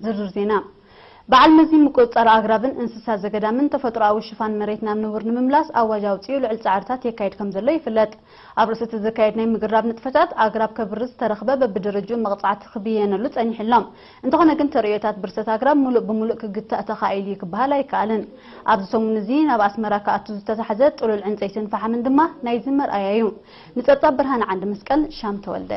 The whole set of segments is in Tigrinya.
ዝርዝር ዜና። በዓል መዚ ምቁጽጻር ኣግራብን እንስሳ ዘገዳምን ተፈጥሮኣዊ ሽፋን መሬት ናብ ንቡር ንምምላስ ኣዋጅ ኣውጺኡ ልዑል ጻዕርታት የካይድ ከም ዘሎ ይፍለጥ። ኣብ ርእሲ እቲ ዝካየድ ናይ ምግራብ ንጥፈታት፣ ኣግራብ ከብርስ ዝተረኽበ በብደረጅኡ መቕጻዕቲ ክብየነሉ ጸኒሑ ኣሎ። እንተኾነ ግን ተርእዮታት ብርሰት ኣግራብ ሙሉእ ብሙሉእ ክግታእ ተኻኢሉ እዩ ክበሃል ኣይከኣልን። ኣብዚ ሰሙን እዚ ናብ ኣስመራ ክኣቱ ዝተታሕዘ ጥሉል ዕንጸይትን ፈሓምን ድማ ናይዚ መርኣያ እዩ። ንጸብጻብ ብርሃን ዓንዲ መስቀል ሻም ተወልደ።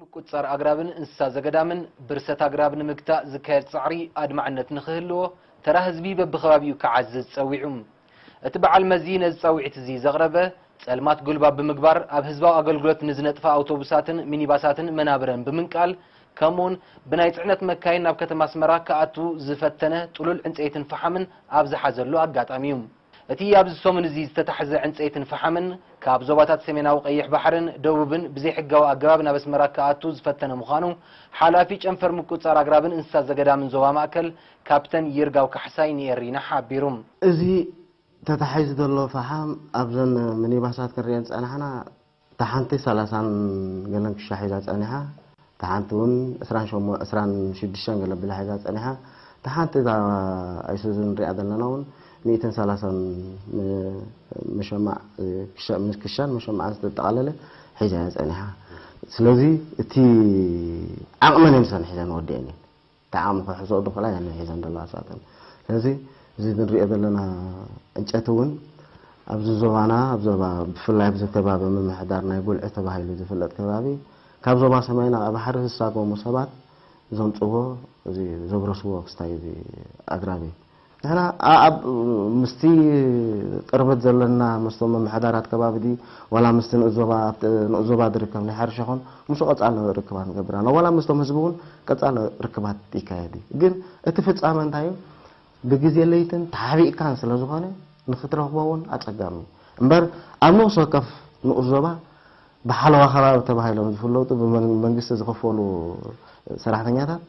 ምቁጽጻር ኣግራብን እንስሳ ዘገዳምን ብርሰት ኣግራብ ንምግታእ ዝካየድ ጻዕሪ ኣድማዕነት ንኽህልዎ ተራ ህዝቢ በብኸባቢኡ ክዓዝዝ ጸዊዑ። እቲ በዓል መዚ ነዚ ጻውዒት እዚ ዘቕረበ፣ ጸልማት ጉልባብ ብምግባር ኣብ ህዝባዊ ኣገልግሎት ንዝነጥፋ ኣውቶቡሳትን ሚኒባሳትን መናብረን ብምንቃል፣ ከምኡውን ብናይ ጽዕነት መካይን ናብ ከተማ ኣስመራ ክኣቱ ዝፈተነ ጥሉል ዕንጸይትን ፈሓምን ኣብ ዝሓዘሉ ኣጋጣሚ እዩ። እቲ ኣብዚ ሰሙን እዚ ዝተታሕዘ ዕንጸይትን ፈሓምን ካብ ዞባታት ሰሜናዊ ቀይሕ ባሕርን ደቡብን ብዘይሕጋዊ ኣገባብ ናብ ኣስመራ ክኣቱ ዝፈተነ ምዃኑ ሓላፊ ጨንፈር ምቁጽጻር ኣግራብን እንስሳ ዘገዳምን ዞባ ማእከል ካፕተን ይርጋው ካሕሳይ ንኤሪና ሓቢሩ። እዚ ተታሒዙ ዘሎ ፈሓም ኣብዘን ሚኒባሳት ክንሪአን ዝጸናሕና፣ እታ ሓንቲ ሰላሳን ገለን ክሻ ሒዛ ጸኒሓ፣ እታ ሓንቲ እውን ዕስራን ሸሞንተን፣ ዕስራን ሽዱሽተን ገለ ኣቢላ ሒዛ ጸኒሓ፣ እታ ሓንቲ እዛ ኣይሱዙ ንሪኣ ዘለና እውን ሚእትን ሰላሳን ም-፣ መሸማዕ፣ ክሻ-፣ ምስ ክሻን መሸማዕን ዝተጠቓለለ ሒዛ እያ ጸኒሓ። ስለዚ እቲ ዓቕመን እየን እሰን ሒዘን ወዲአን እየን። እቲ ዓቕሚ ክሕዝኦ ዝኽእላ እየን ሒዘን ዘለዋ እሳተን። ስለዚ እዚ ንሪኦ ዘለና ዕንጨይቲ እውን ኣብዚ ዞባና፣ ኣብ ዞባ፣ ብፍላይ ኣብዚ ከባቢ ምምሕዳር ናይ ጉልዒ ተባሂሉ ዝፍለጥ ከባቢ፣ ካብ ዞባ ሰማይ ናቕዓ ባሕሪ ዝሳጎሙ ሰባት ዘምጽዎ፣ እዚ ዘብረስዎ ክስታይ እዚ ኣግራብ እዩ። ንሕና ኣ-፣ ኣብ ምስቲ ቅርበት ዘለና ምስቶም ምምሕዳራት ከባቢ ድዩ፣ ዋላ ምስቲ ንኡስ ዞባ፣ ኣብቲ ንኡስ ዞባ ዝርከብ ናይ ሕርሻ ኾን፣ ምስኡ ቀጻሊ ርክባት ንገብር ኣለና። ዋላ ምስቶም ህዝቢ እውን ቀጻሊ ርክባት ይካየድ እዩ። ግን እቲ ፍጻመ እንታይ እዩ? ብግዜ ለይትን ተሓቢእካን ስለ ዝኾነ፣ ንኽትረኽቦ እውን ኣጸጋሚ እዩ። እምበር ኣብ ንኡስ ወከፍ ንኡስ ዞባ ብሓለዋ ከባቢ ተባሂሎም ዝፍለጡ ብመን-፣ መንግስቲ ዝኽፈሉ ሰራሕተኛታት፣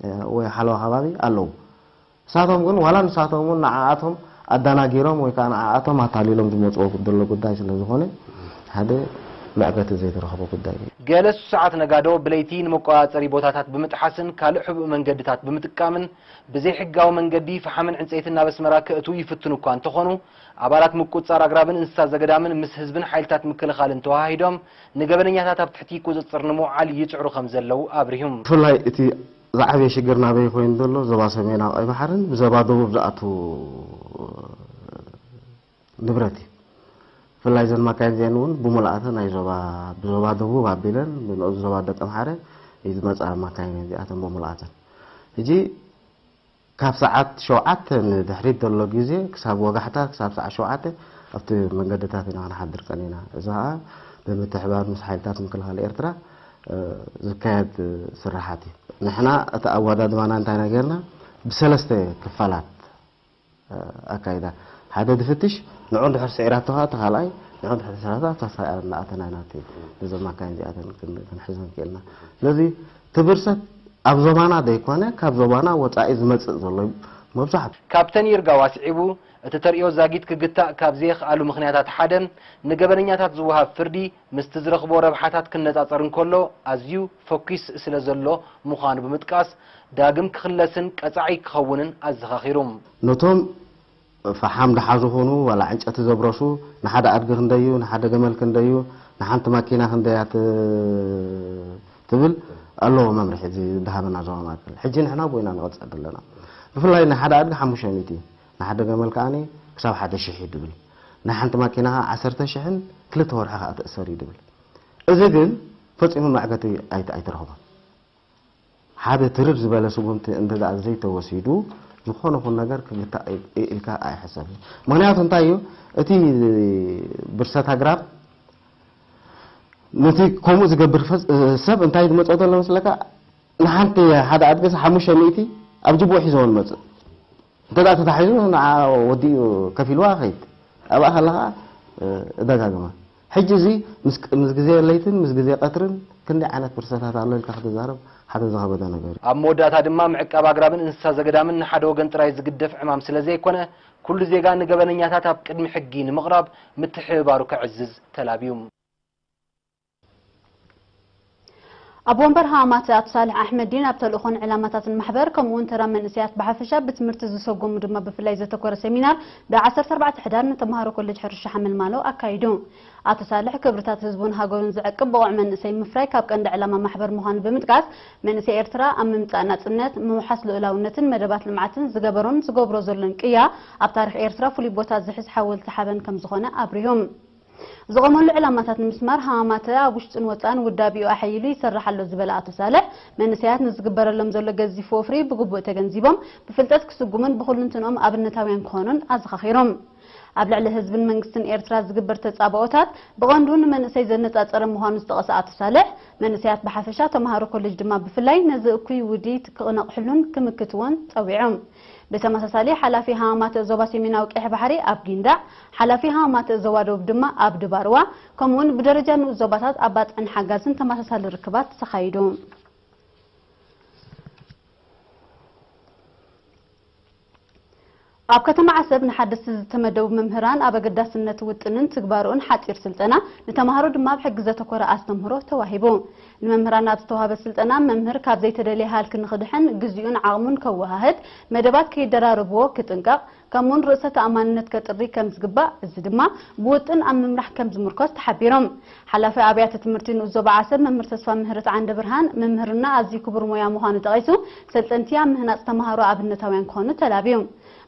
እ፣ ወይ ሓለዋ ከባቢ ኣለዉ። ንሳቶም ግን ዋላ ንሳቶም እውን ንዓኣቶም ኣደናጊሮም ወይ ከዓ ንዓኣቶም ኣታሊሎም ዝመፅዎ ዘሎ ጉዳይ ስለ ዝኾነ ሓደ መዕገቲ ዘይተረኽቦ ጉዳይ እዩ። ገለ ስሱዓት ነጋዶ ብለይቲ ንመቆጻጸሪ ቦታታት ብምጥሓስን ካልእ ሕቡእ መንገድታት ብምጥቃምን ብዘይሕጋዊ መንገዲ ፈሓምን ዕንጸይትን ናብ ኣስመራ ከእትዉ ይፍትኑ እኳ እንተኾኑ፣ ኣባላት ምቁጽጻር ኣግራብን እንስሳ ዘገዳምን ምስ ህዝብን ሓይልታት ምክልኻልን ተወሃሂዶም ንገበነኛታት ኣብ ትሕቲ ቁጽጽር ንምውዓል ይጽዕሩ ከም ዘለዉ ኣብሪሁ። ብፍላይ እቲ ዝዓበየ ሽግር ናበይ ኮይኑ ዘሎ፣ ዞባ ሰሜናዊ ቀይ ባሕርን ብዞባ ደቡብ ዝኣቱ ንብረት እዩ። ብፍላይ እዘን ማካይን እዚአን እውን ብምልኣተን ናይ ዞባ፣ ብዞባ ደቡብ ኣቢለን ብንኡስ ዞባ ደቀምሓረ ዝመፃ ማካይን እዚኣተን ብምልኣተን። ሕጂ ካብ ሰዓት ሸውዓተ ንድሕሪት ዘሎ ግዜ ክሳብ ወጋሕታ፣ ክሳብ ሰዓት ሸውዓተ ኣብቲ መንገድታት ኢና ክንሓድር ቀኒና። እዚ ኸዓ ብምትሕባር ምስ ሓይልታት ምክልኻል ኤርትራ፣ እ፣ ዝካየድ ስራሓት እዩ። ንሕና እቲ ኣወዳድባና እንታይ ጌርና? ብሰለስተ ክፋላት፣ እ፣ ኣካይዳ። ሓደ ድፍትሽ፣ ንዑ እንድሕር ስዒራቶ ኸዓ እቲ ካልኣይ፣ ንዑ እንድሕር ስዒራቶ ኣብታ ስራያ እናኣተና ኢና እቲ ነዘን ማካይን እዚኣተን ክን-፣ ክንሕዘን ክኢልና። ስለዚ እቲ ብርሰት ኣብ ዞባና ዘይኮነ፣ ካብ ዞባና ወጻኢ ዝመጽእ ዘሎ እዩ መብዛሕትኡ። ካፕተን ይርጋው ኣስዒቡ፣ እቲ ተርእዮ ዛጊት ክግታእ ካብ ዘየኽኣሉ ምኽንያታት ሓደ፣ ንገበነኛታት ዝወሃብ ፍርዲ ምስቲ ዝረኽቦ ረብሓታት ክነጻጸር እንከሎ ኣዝዩ ፈኲስ ስለ ዘሎ ምዃኑ ብምጥቃስ፣ ዳግም ክኽለስን ቀጻዒ ክኸውንን ኣዘኻኺሩ። ነቶም ፈሓም ደሓዙ ኹኑ ዋላ ዕንጨቲ ዘብረሱ፣ ንሓደ ኣድጊ ክንደዩ፣ ንሓደ ገመል ክንደዩ፣ ንሓንቲ ማኪና ክንደያ ት-፣ ትብል ኣለዎ መምርሒ እዚ ዝሃበና ዞባ ማእከል። ሕጂ ንሕና ብኡ ኢና ንቐጽዕ ዘለና። ብፍላይ ንሓደ ኣድጊ ሓሙሽተ ሚእቲ፣ ንሓደ ገመል ከኣ ክሳብ ሓደ ሽሕ እዩ ድብል። ንሓንቲ ማኪና ከኣ ዓሰርተ ሽሕን ክልተ ወርሒ ከኣ ትእሰር እዩ ድብል። እዚ ግን ፈጺሙ መዕገቲ ኣይት-፣ ኣይትረኽቦን። ሓደ ትርር ዝበለ ስጉምቲ እንተ ደኣ ዘይተወሲዱ፣ ዝኾነ ኹን ነገር ክግታእ ኢ-፣ ኢልካ ኣይሕሰብን። ምኽንያቱ እንታይ እዩ? እቲ ብርሰት ኣግራብ ነቲ ከምኡ ዝገብር ፈስ-፣ ሰብ እንታይ ዝመጾ ዘሎ መስለካ? ንሓንቲ ሓደ ኣድግስ ሓሙሽተ ሚእቲ ኣብ ጅቡኡ ሒዝዎ ዝመጽእ። እንተ ደኣ ተታሒዙ ንዓ ወዲኡ ከፊልዋ ኸይድ። ኣብኣ ከላ ኸዓ፣ እ፣ እደጋግማ። ሕጂ እዚ ምስ፣ ምስ ግዜ ለይትን ምስ ግዜ ቀትርን ክንደይ ዓይነት ብርሰታት ኣሎ ኢልካ ክትዛረብ ሓደ ዝኸበደ ነገር እዩ። ኣብ መወዳእታ ድማ ምዕቃብ ኣግራብን እንስሳ ዘገዳምን ንሓደ ወገን ጥራይ ዝግደፍ ዕማም ስለ ዘይኮነ፣ ኩሉ ዜጋ ንገበነኛታት ኣብ ቅድሚ ሕጊ ንምቕራብ ምትሕብባሩ ከዕዝዝ ተላብዩ። ኣብ ወንበር ሃማማተ ኣቶ ሳልሕ ኣሕመዲን ኣብ ተልእኾን ዕላማታትን ማሕበር፣ ከምኡ እውን ተራ መንእሰያት ብሓፈሻ ብትምህርቲ ዝሰጎሙ ድማ ብፍላይ ዘተኮረ ሰሚናር ብ ዓሰርተ ኣርባዕተ ሕዳር ንተምሃሮ ኮሌጅ ሕርሻ ሓመልማሎ ኣካይዱ። ኣቶ ሳልሕ ክብርታት ህዝቡን ሃገሩን ዝዕቅብ ብቑዕ መንእሰይ ምፍራይ ካብ ቀንዲ ዕላማ ማሕበር ምዃኑ ብምጥቃስ፣ መንእሰይ ኤርትራ ኣብ ምምጻእ ናጽነት፣ ምውሓስ ልኡላውነትን መደባት ልምዓትን ዝገበሮን ዝገብሮ ዘሎን ቅያ ኣብ ታሪኽ ኤርትራ ፍሉይ ቦታ ዝሕዝ ሓወልቲ ሓበን ከምዝኾነ ኣብሪሁ። ዝቖመሉ ዕላማታት ንምስማር ሃማማተ ኣብ ውሽጥን ወጻእን ውዳቢኡ ኣሐይሉ ይሰርሕ ኣሎ ዝበለ ኣቶ ሳልሕ፣ መንእሰያት ንዝግበረሎም ዘሎ ገዚፍ ወፍሪ ብግቡእ ተገንዚቦም ብፍልጠት ክስጉሙን ብኹልንትንኦም ኣብነታውያን ክኾኑን ኣዘኻኺሮም። ኣብ ልዕሊ ህዝብን መንግስትን ኤርትራ ዝግበር ተጻብኦታት ብቐንዱ ንመንእሰይ ዘነጻጸረ ምዃኑ ዝጠቐሰ ኣቶ ሳልሕ፣ መንእሰያት ብሓፈሻ ተምሃሮ ኮሌጅ ድማ ብፍላይ ነዚ እኩይ ውዲት ክነቕሕሉን ክምክትዎን ጸዊዖም። ብተመሳሳሊ ሓላፊ ሃማማተ ዞባ ሰሜናዊ ቀይሕ ባሕሪ ኣብ ጊንዳዕ፣ ሓላፊ ሃማማተ ዞባ ደቡብ ድማ ኣብ ድባርዋ፣ ከምኡውን ብደረጃ ንኡስ ዞባታት ኣብ ባጽዕን ሓጋዝን ተመሳሳሊ ርክባት ተኻይዱ። ኣብ ከተማ ዓሰብ ንሓደስቲ ዝተመደቡ መምህራን ኣብ ኣገዳስነት ውጥንን ትግባረኡን ሓጺር ስልጠና፣ ንተምሃሮ ድማ ኣብ ሕጊ ዘተኮረ ኣስተምህሮ ተዋሂቡ። ንመምህራን ኣብ ዝተዋህበ ስልጠና፣ መምህር ካብ ዘይተደልየ ሃልኪ ንኽድሕን፣ ግዚኡን ዓቕሙን ከወሃህድ፣ መደባት ከይደራረብዎ ክጥንቀቕ፣ ከምኡውን ርእሰ ተኣማንነት ከጥሪ ከም ዝግባእ፣ እዚ ድማ ብውጥን ኣብ ምምራሕ ከም ዝምርኮስ ተሓቢሮም። ሓላፊ ኣብያተ ትምህርቲ ንኡስ ዞባ ዓሰብ መምህር ተስፋ ምህረት ዓንደ ብርሃን፣ መምህርና ኣዝዩ ክቡር ሞያ ምዃኑ ጠቒሱ፣ ሰልጠንቲ ኣብ ምህናጽ ተምሃሮ ኣብነታውያን ክኾኑ ተላብዩ።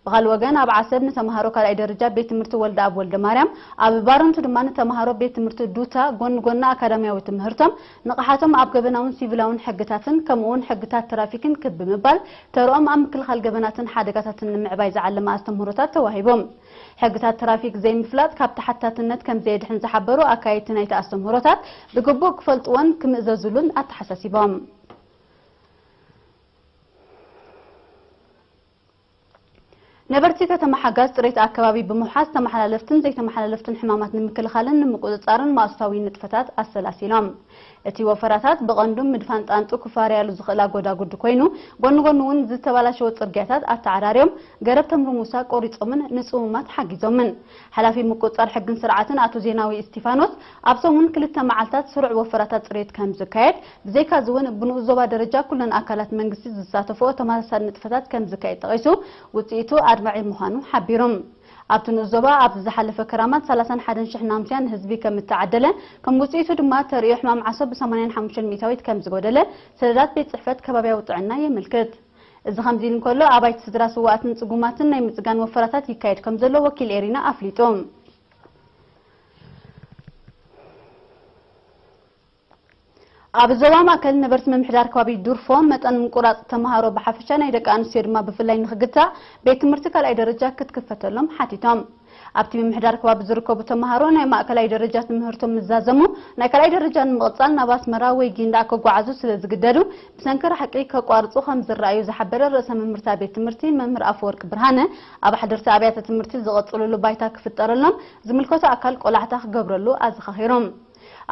ብኻልእ ወገን፣ ኣብ ዓሰብ ንተምሃሮ ካልኣይ ደረጃ ቤት ትምህርቲ ወልደ ኣብ ወልደ ማርያም፣ ኣብ ባረንቱ ድማ ንተምሃሮ ቤት ትምህርቲ ዱታ ጎኒ ጎኒ ኣካዳሚያዊ ትምህርቶም ንቕሓቶም ኣብ ገበናውን ሲቪላውን ሕግታትን ከምኡውን ሕግታት ትራፊክን ክብ ብምባል ተርኦም ኣብ ምክልኻል ገበናትን ሓደጋታትን ንምዕባይ ዝዓለመ ኣስተምህሮታት ተዋሂቦም። ሕግታት ትራፊክ ዘይምፍላጥ ካብ ተሓታትነት ከም ዘየድሕን ዝሓበሩ ኣካየድቲ ናይቲ ኣስተምህሮታት፣ ብግቡእ ክፈልጥዎን ክምእዘዙሉን ኣተሓሳሲቦም። ነበርቲ ከተማ ሓጋዝ ጽሬት ኣከባቢ ብምውሓስ ተመሓላለፍትን ዘይተመሓላለፍትን ሕማማት ንምክልኻልን ንምቁጽጻርን ማእቶታዊ ንጥፈታት ኣሰላሲሎም። እቲ ወፈራታት ብቐንዱ ምድፋን ጣንጡ ክፋረያሉ ዝኽእላ ጎዳጉዲ ኮይኑ፣ ጎኒ ጎኒ እውን ዝተባላሸወ ጽርግያታት ኣተዓራርዮም፣ ገረብ ተምርሙሳ ቆሪጾምን ንጽሙማት ሓጊዞምን። ሓላፊ ምቁጽጻር ሕግን ስርዓትን ኣቶ ዜናዊ እስቲፋኖስ፣ ኣብ ሰሙን ክልተ መዓልታት ስሩዕ ወፈራታት ጽሬት ከም ዝካየድ፣ ብዘይካዚ እውን ብንኡስ ዞባ ደረጃ ኩለን ኣካላት መንግስቲ ዝሳተፍኦ ተመሳሳሊ ንጥፈታት ከም ዝካየድ ጠቒሱ፣ ውጽኢቱ ኣድማዒ ምዃኑ ሓቢሩ። ኣብቲ ንኡስ ዞባ ኣብዚ ዝሓለፈ ክራማት ሰላሳን ሓደን ሽሕ ናምስያ ንህዝቢ ከም እተዓደለ፣ ከም ውጽኢቱ ድማ ተርእዮ ሕማም ዓሶ ብ ሰማንያን ሓሙሽተን ሚእታዊት ከም ዝጎደለ ሰነዳት ቤት ጽሕፈት ከባብያዊ ጥዕና የመልክት። እዚ ከምዚ ኢሉ እንከሎ፣ ኣባይቲ ስድራ ስውኣትን ጽጉማትን ናይ ምጽጋን ወፈራታት ይካየድ ከም ዘሎ ወኪል ኤሪና ኣፍሊጡ። ኣብ ዞባ ማእከል ነበርቲ ምምሕዳር ከባቢ ዱርፎ፣ መጠን ምቁራጽ ተምሃሮ ብሓፈሻ ናይ ደቂ ኣንስትዮ ድማ ብፍላይ ንኽግታእ፣ ቤት ትምህርቲ ካልኣይ ደረጃ ክትክፈተሎም ሓቲቶም። ኣብቲ ምምሕዳር ከባቢ ዝርከቡ ተምሃሮ ናይ ማእከላይ ደረጃ ትምህርቶም ምስ ዛዘሙ፣ ናይ ካልኣይ ደረጃ ንምቕጻል ናብ ኣስመራ ወይ ጊንዳዕ ክጓዓዙ ስለ ዝግደዱ፣ ብሰንኪ ርሕቂ ከቋርጹ ከም ዝረኣዩ ዝሓበረ ርእሰ መምህርታ ቤት ትምህርቲ መምህር ኣፈወርቂ ብርሃነ፣ ኣብ ሓደርቲ ኣብያተ ትምህርቲ ዝቐጽልሉ ባይታ ክፍጠረሎም ዝምልከቶ ኣካል ቆላሕታ ክገብረሉ ኣዘኻኺሮም።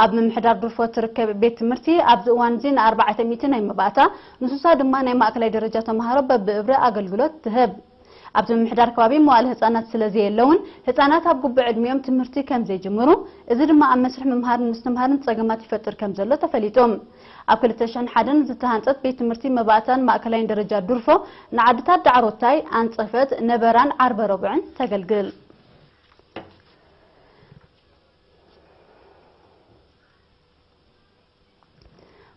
ኣብ ምምሕዳር ዱርፎ ትርከብ ቤት ትምህርቲ ኣብዚ እዋን እዚ ንኣርባዕተ ሚእቲ ናይ መባእታ፣ ንሱሳ ድማ ናይ ማእከላይ ደረጃ ተምሃሮ በብእብሪ ኣገልግሎት ትህብ። ኣብቲ ምምሕዳር ከባቢ መዋእለ ህጻናት ስለ ዘየለውን፣ ህጻናት ኣብ ግቡእ ዕድሚኦም ትምህርቲ ከም ዘይጅምሩ፣ እዚ ድማ ኣብ መስርሕ ምምሃርን ምስትምሃርን ጸገማት ይፈጥር ከም ዘሎ ተፈሊጡ። ኣብ ክልተ ሽሕን ሓደን ዝተሃንጸት ቤት ትምህርቲ መባእታን ማእከላይን ደረጃ ዱርፎ፣ ንዓድታት ዳዕሮታይ፣ ኣንጸፈት፣ ነበራን ዓርበ ረቡዕን ተገልግል።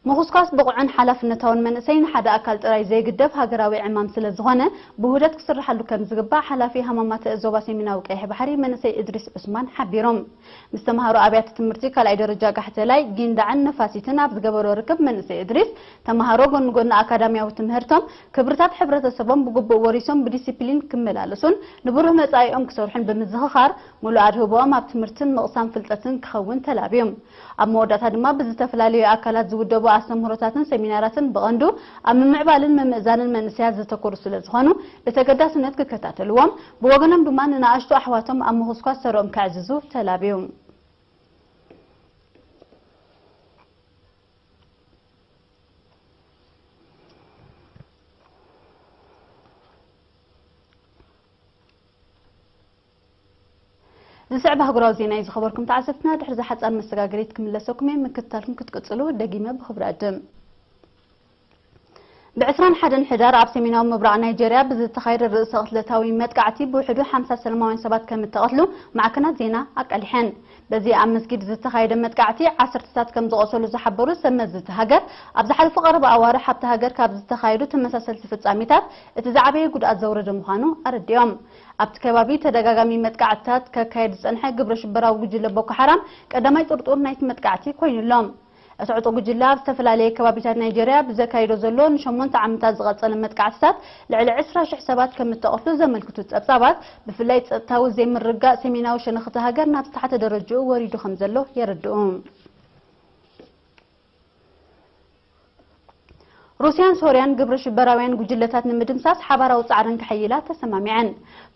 ምኹስኳስ ብቑዕን ሓላፍነታውን መንእሰይ ንሓደ ኣካል ጥራይ ዘይግደፍ ሃገራዊ ዕማም ስለ ዝኾነ፣ ብውህደት ክስርሓሉ ከም ዝግባእ ሓላፊ ሃማማተ ዞባ ሰሜናዊ ቀይሕ ባሕሪ መንእሰይ እድሪስ ዑስማን ሓቢሮም። ምስ ተምሃሮ ኣብያተ ትምህርቲ ካልኣይ ደረጃ ጋሕቴላይ፣ ጊንዳዕን ነፋሲትን ኣብ ዝገበሮ ርክብ መንእሰይ እድሪስ፣ ተምሃሮ ጎኒ ጎኒ ኣካዳሚያዊ ትምህርቶም፣ ክብርታት ሕብረተሰቦም ብግቡእ ወሪሶም ብዲሲፕሊን ክመላለሱን ንብሩህ መጻኢኦም ክሰርሑን ብምዝኽኻር፣ ምሉእ ኣድህቦኦም ኣብ ትምህርትን ምቕሳም ፍልጠትን ክኸውን ተላብዮም። ኣብ መወዳእታ ድማ ብዝተፈላለዩ ኣካላት ዝውደቡ ኣስተምህሮታትን ሰሚናራትን ብቐንዱ ኣብ ምምዕባልን ምምእዛንን መንእሰያት ዘተኮሩ ስለ ዝኾኑ ብተገዳስነት ክከታተልዎም፣ ብወገኖም ድማ ንንኣሽቱ ኣሕዋቶም ኣብ ምኹስኳስ ተርኦም ከዕዝዙ ተላብዮም። ዝስዕብ ኣህጉራዊ ዜና እዩ ዝኸበርኩም ተዓዘብትና። ድሕሪ ዝሓጻር መሰጋገሪት ክምለሰኩም እየ። ምክትታልኩም ክትቅጽሉ ደጊመ ብኽብሪ ዕድም። ብ ዕስራን ሓደን ሕዳር ኣብ ሰሜናዊ ምብራቕ ናይጀርያ ብዝተኻየደ ርእሰ ቅትለታዊ መጥቃዕቲ ብውሕዱ ሓምሳ ሰላማውያን ሰባት ከም እተቐትሉ ማዕከናት ዜና ኣቃሊሐን። በዚ ኣብ መስጊድ ዝተኻየደ መጥቃዕቲ ዓሰርተታት ከም ዝቖሰሉ ዝሓበሩ ሰብ መዚ እቲ ሃገር፣ ኣብ ዝሓለፉ ቀረባ ኣዋርሕ ኣብቲ ሃገር ካብ ዝተኻየዱ ተመሳሰልቲ ፍጻሜታት እቲ ዝዓበየ ጉድኣት ዘውረደ ምዃኑ ኣረዲኦም። ኣብቲ ከባቢ ተደጋጋሚ መጥቃዕትታት ከካየድ ዝጸንሐ ግብረ ሽበራዊ ጉጅለ ቦኮ ሓራም ቀዳማይ ጥርጡር ናይቲ መጥቃዕቲ ኮይኑ ኣሎ። እቲ ዕጡቕ ጉጅለ ኣብ ዝተፈላለየ ከባቢታት ናይጀርያ ብዘካይዶ ዘሎ ንሸሞንተ ዓመታት ዝቐጸለ መጥቃዕትታት ልዕሊ ዕስራ ሽሕ ሰባት ከም እተቐትሉ ዘመልክቱ ጸብጻባት፣ ብፍላይ ጸጥታዊ ዘይምርግጋእ ሰሜናዊ ሸነኽ እታ ሃገር ናብ ዝተሓተ ደረጃኡ ወሪዱ ከም ዘሎ የረድኡ። ሩስያን ሶርያን ግብረ ሽበራውያን ጉጅለታት ንምድምሳስ ሓባራዊ ጻዕረን ከሐይላ ተሰማሚዐን።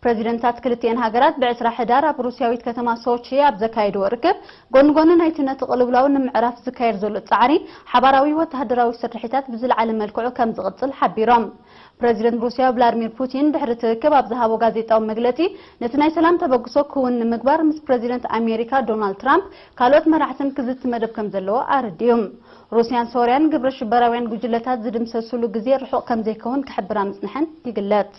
ፕረዚደንታት ክልቲኤን ሃገራት ብዕስራ ሕዳር ኣብ ሩስያዊት ከተማ ሶቺ ኣብ ዘካየድዎ ርክብ፣ ጎኒ ጎኒ ናይቲ ነቲ ቅልውላው ንምዕራፍ ዝካየድ ዘሎ ጻዕሪ፣ ሓባራዊ ወተሃደራዊ ስርሒታት ብዝለዓለ መልክዑ ከም ዝቕጽል ሓቢሮም። ፕረዚደንት ሩስያ ቭላድሚር ፑቲን ድሕሪ እቲ ርክብ ኣብ ዝሃቦ ጋዜጣዊ መግለጺ፣ ነቲ ናይ ሰላም ተበግሶ ክውን ንምግባር ምስ ፕረዚደንት ኣሜሪካ ዶናልድ ትራምፕ ካልኦት መራሕትን ክዝቲ መደብ ከም ዘለዎ ኣረዲኡ። ሩስያን ሶርያን ግብረ ሽበራውያን ጉጅለታት ዝድምሰስሉ ግዜ ርሑቕ ከም ዘይከውን ክሕብራ ምጽንሐን ይግለጽ።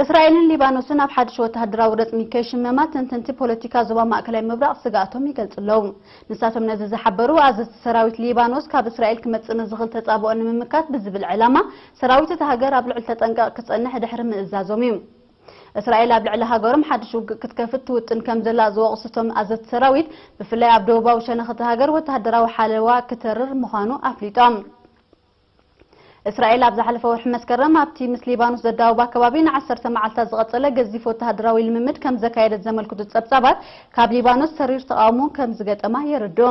እስራኤልን ሊባኖስን ኣብ ሓድሽ ወተሃደራዊ ረጽሚ ከይሽመማ ተንተንቲ ፖለቲካ ዞባ ማእከላይ ምብራቕ ስግኣቶም ይገልጹ ኣለዉ። ንሳቶም ነዚ ዝሓበሩ፣ ኣዘዝቲ ሰራዊት ሊባኖስ ካብ እስራኤል ክመጽእ ንዝኽእል ተጻብኦ ንምምካት ብዝብል ዕላማ ሰራዊት እታ ሃገር ኣብ ልዑል ተጠንቀቕ ክጸንሕ ድሕሪ ምእዛዞም እዩ። እስራኤል ኣብ ልዕሊ ሃገሮም ሓድሽ ውግእ ክትከፍት ትውጥን ከም ዘላ ዝወቕሱ እቶም ኣዘዝቲ ሰራዊት፣ ብፍላይ ኣብ ደቡባዊ ሸነኽ እታ ሃገር ወተሃደራዊ ሓለዋ ክተርር ምዃኑ ኣፍሊጦም። እስራኤል ኣብ ዝሓለፈ ወርሒ መስከረም ኣብቲ ምስ ሊባኖስ ዘዳውባ ከባቢ ንዓሰርተ መዓልታት ዝቐጸለ ገዚፍ ወተሃደራዊ ልምምድ ከም ዘካየደት ዘመልክቱ ጸብጻባት፣ ካብ ሊባኖስ ተሪር ተቓውሞ ከም ዝገጠማ የረድኡ።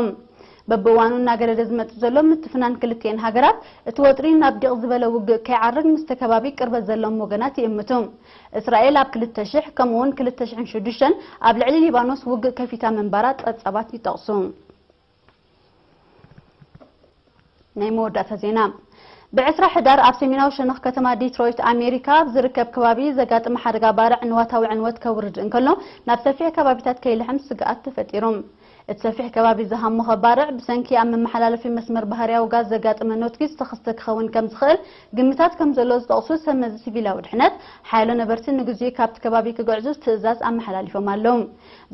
በብእዋኑ እናገደደ ዝመጽእ ዘሎ ምትፍናን ክልቲኤን ሃገራት፣ እቲ ወጥሪ ናብ ዲቕ ዝበለ ውግእ ከይዓርግ ምስቲ ከባቢ ቅርበት ዘለዎም ወገናት ይእምቱ። እስራኤል ኣብ ክልተ ሽሕ ከምኡ'ውን ክልተ ሽሕን ሽዱሽተን ኣብ ልዕሊ ሊባኖስ ውግእ ከፊታ ምንባራ ጸብጻባት ይጠቕሱ። ናይ መወዳእታ ዜና። ብዕስራ ሕዳር ኣብ ሰሜናዊ ሸነኽ ከተማ ዲትሮይት ኣሜሪካ ኣብ ዝርከብ ከባቢ ዘጋጠመ ሓደጋ ባርዕ ንዋታዊ ዕንወት ከውርድ እንከሎ፣ ናብ ሰፊሕ ከባቢታት ከይልሕም ስግኣት ተፈጢሩ። እቲ ሰፊሕ ከባቢ ዝሃሞኸ ባርዕ ብሰንኪ ኣብ መመሓላለፊ መስመር ባህርያዊ ጋዝ ዘጋጠመ ኖትጊ ዝተኸስተ ክኸውን ከም ዝኽእል ግምታት ከም ዘሎ ዝጠቕሱ ሰብ መዚ ሲቪላዊ ድሕነት፣ ሓያሎ ነበርቲ ንግዜኡ ካብቲ ከባቢ ክግዕዙ ትእዛዝ ኣመሓላሊፎም ኣለዉ።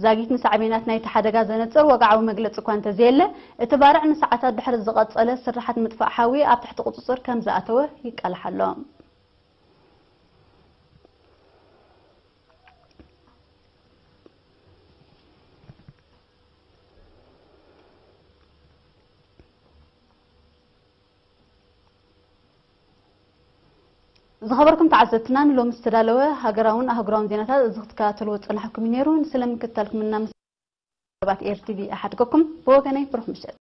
ዛጊት ንሳዕቤናት ናይቲ ሓደጋ ዘነጽር ወግዓዊ መግለጺ እኳ እንተዘየለ፣ እቲ ባርዕ ንሰዓታት ድሕሪ ዝቐጸለ ስርሓት ምጥፋእ ሓዊ ኣብ ትሕቲ ቁጽጽር ከም ዝኣተወ ይቃላሕ ኣሎ። ዝኸበርኩም ተዓዘብትና፣ ንሎሚ ዝተዳለወ ሃገራውን ኣህጉራውን ዜናታት እዚ ክትከታተልዎ ዝጸናሕኩም እዩ ነይሩ። ስለምክትታልኩም እናመሰ-፣ ሰባት ኤር ቲቪ ይሓድገኩም። ብወገነይ ብሩኽ ምሸት።